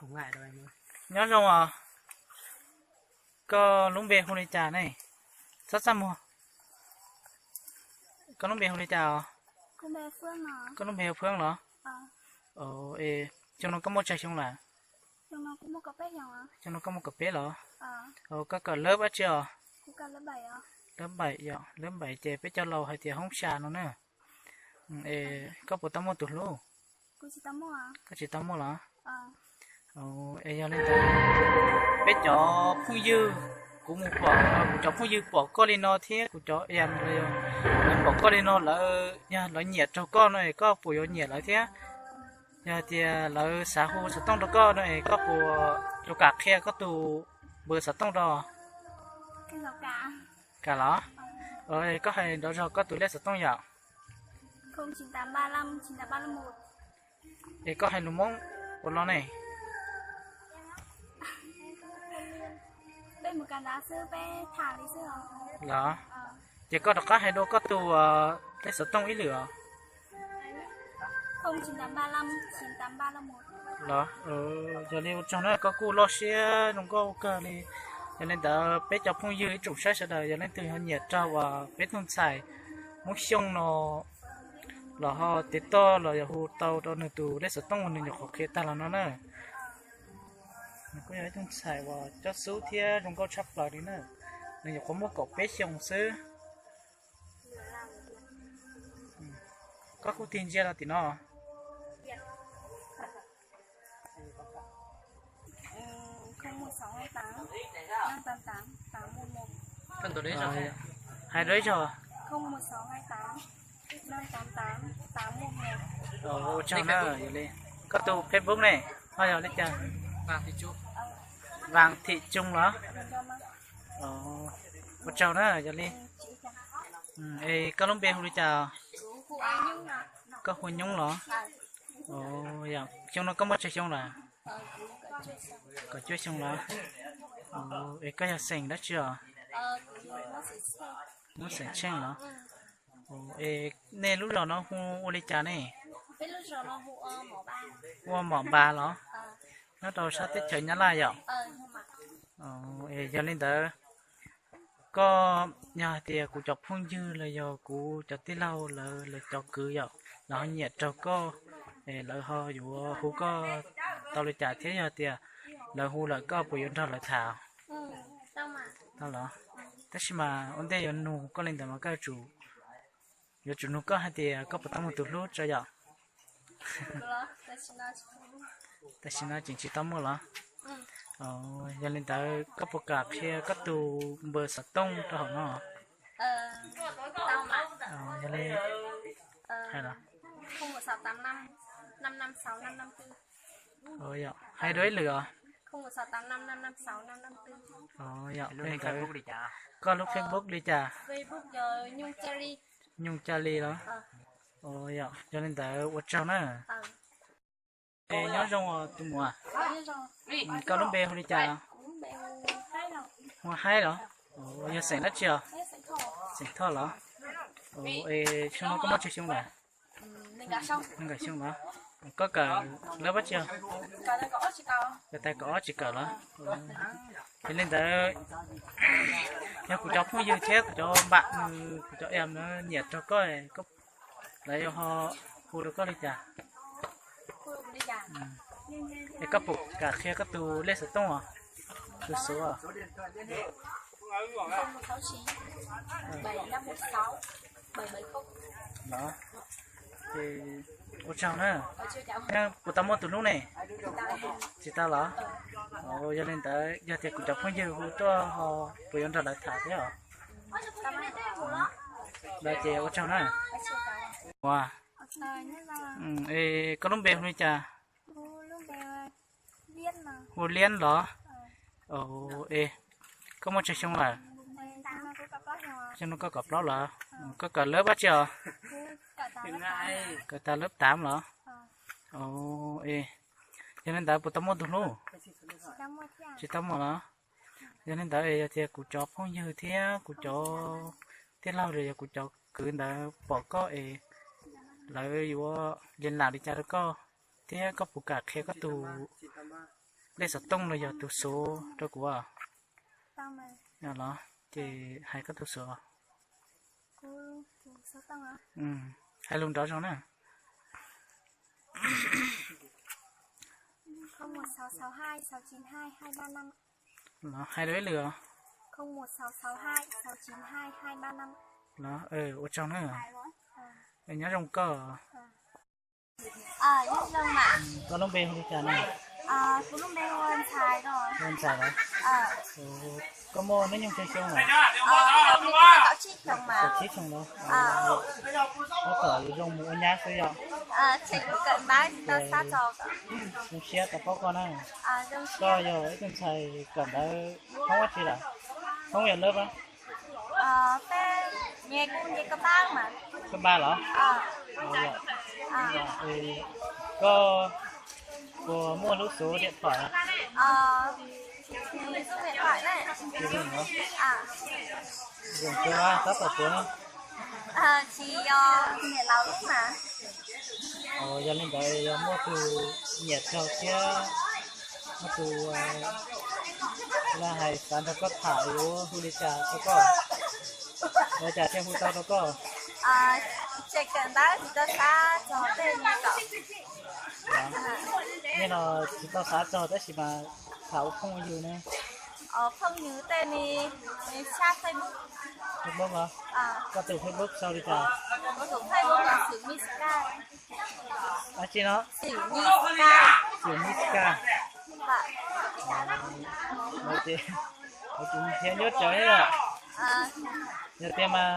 Nyob zoo os, koj lub npe hu li cas ne? Txhob txaj muag. Koj lub npe hu li cas os? Koj lub npe hu Fwab los? Xyoo no koj muaj tsawg xyoo lawm? Xyoo no koj muaj kaum peb los? Koj kawm lab dab tsi os? Lab npaim yom, lab npaim ces peb cov laus hais tias hoob xya no na. Koj puas tau muaj tus hlub? Koj tsis tau muaj los? Es yog li ntawd, peb cov phooj ywg, kuv mus pom, kuv cov phooj ywg pom koj li no thiab kuv cov em los yog lawv pom koj li no, lawv yog lawv nyiam raug koj no es koj puas yuav nyiam lawv thiab? Yog tias lawv xav hu xov tooj rau koj no es koj puas yuav kam qhia koj tus npawb xov tooj rau? Kam los? Koj hais nrov zog koj tus lej xov tooj yom. Es koj hais lus Hmoob ua luaj ne? Los, ces koj rov qab hais dua koj tus lej xov tooj ib lwm os. Los, yog li ua tsaug na, koj kuj loj siab zoo nkauj kawg li. Yog li ntawd peb cov phooj ywg ib tsoom saib sawv daws, yog leej twg ho nyiam raug uas peb tug ntxhais Hmoob Xyooj no los ho tiv toj los yog hu tau rau nws tus lej xov tooj uas nws nyuam qhuav qhia tag los no na. Nws kuj yog ib tug ntxhais uas cob xub thiab zoo nkauj tshaj plaws li na. Nws nyuam qhuav muaj kaum peb xyoo xwb. Koj kuj tig ntsia rau tim no. Hais dua ib zaug. Ua tsaug na, yog li koj tus Facebook ne ho yog li cas? Vaas Thim Tsoos los? Ua tsaug na, yog li. Es koj lub npe hu li cas? Koj hu Nyoob los? Xyoo no koj muaj tsawg xyoo lawm? Kaum cuaj xyoo los? Es koj yog xeem dab tsi os? Muab xeem Tsheej los? Es nej lub zos no hu ua li cas ne? Ua Mom Npas los? Nyob rau sab teb chaws Nyab Laj yom? Es yog li ntawd, koj, yog hais tias kuv cov phooj ywg los yog kuv cov tij laug lawv, lawv cov kwv yom, lawv ho nyiam raug koj, es lawv ho yuav hu koj tau li cas thiab yog tias lawv hu lawm koj puas yuav nrog lawv tham? Tau los? Tab sis mas ua ntej yuav nug koj li ntawd mas koj yuav tsum nug koj hais tias koj puas tau muaj tus hlub tso yom? Tam sim no tseem tsis tau muaj los? Yog li ntawd koj puas kam qhia koj tus npawb xov tooj rau hauv no? Yog li, hais dua ib lwm os. Koj lub Facebook li cas? Nyooj Ca Li los? Yog li ntawd ua tsaug na. Es nyob zoo os tus muam. Koj lub npe hu li cas? Hu Haib los? Yog xeem dab tsi os? Xeem Thoj los? Es xyoo no koj muaj tsawg xyoo lawm? Nees nkaum xyoo los? Koj kawm lab dab tsi os? Kawm tas kaum ob tsis kawm los? Yog li ntawd, yog kuv cov phooj ywg thiab kuv cov npam, kuv cov em nyiam raug koj, lawv yuav ho hu rau koj li cas? Es koj puas kam qhia koj tus lej xov tooj os? Tus xuv os? Los, ces ua tsaug na. Puas tau muaj tus hlub ne? Tsis tau los? Yog li ntawd yog tias kuv cov phooj ywg hu tuaj ho puas yuav nrog lawv tham thiab os? Lawv ces ua tsaug na. Ua, es koj lub npe hu li cas? Hu Liab los? Es koj muaj tsawg xyoo lawm? Xyoo no koj kaum plaub lawm. Koj kawm lab dab tsi os? Kawm tas lab tav los? Es yog li ntawd puas tau muaj tus hlub? Tsis tau muaj los? Yog li ntawd es yog tias kuv cov phooj ywg thiab kuv cov tij laug los yog kuv cov kwv ntawd pom koj es lawv yuav li lam li cas rau koj, thiab koj puas kam qhia koj tus Lej xov tooj los yog tus xuv rau kuv os. Los ces hais koj tus xuv. Hais lus nrov zoo na. Los hais rau ib lwm os. Los ua tsaug na. Nyob zoo koj. Koj lub npe hu li cas na? Hu Ntxhais los? Koj muaj hnub nyoog tsawg xyoo lawm? Kaum tsib xyoo los? Koj kom zoo mus ua nyab xwb yom? Zoo siab tau paub koj na. Koj yog ib tug ntxhais kawm ntawv thoob dab tsi lawm? Thoob yam lab? Koj pab los? Koj puas muaj lub xuv diam thoom? Zoo kawg, tab tom tuav na. Yog li ntawd yog muaj tus nyiam koj thiab muaj tus, ua li hais xav nrog koj tham yuav hu li cas rau koj? Ua li cas thiaj hu tau rau koj? Nej no tsis tau xav txog tab sis mas tham ua phooj ywg ne. Facebook los? Koj tus Facebook sau li cas? Dab tsi no? Xwm Nyiska. Ces nws thiaj nyuaj tsawv thiab. Yog tias mas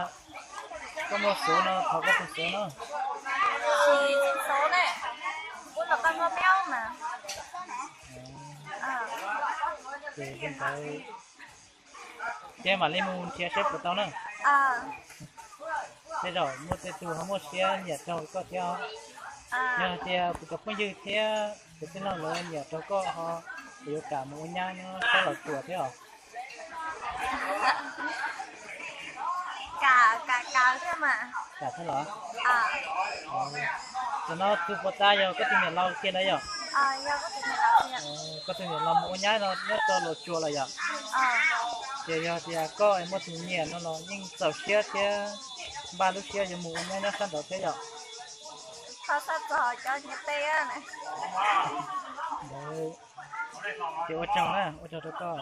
koj muaj xuv no thov koj tus xuv no. Ces li ntawd thiab mam li mus nrhiav seb puas tau na. Tej zaum muaj tej tug ho muaj siab nyiam raug koj thiab. Yog hais tias kuv cov phooj ywg thiab kuv tij laug lawv nyiam raug koj ho, kuv yuav kam mus ua nyab nyob sab Los Tsuas thiab os. Kam thiab los? Tam no tus puas tas yog koj tus niam laus kiag lawm yom? Koj tus niam laus mus ua nyab no nyob rau Los Tsuas lawm yom? Ces yog tias koj muaj tus nyiam no los yeej txaus siab thiab npaj lub siab yuav mus ua nyab nyob sab nraud thiab yom? Ces ua tsaug na, ua tsaug rau koj.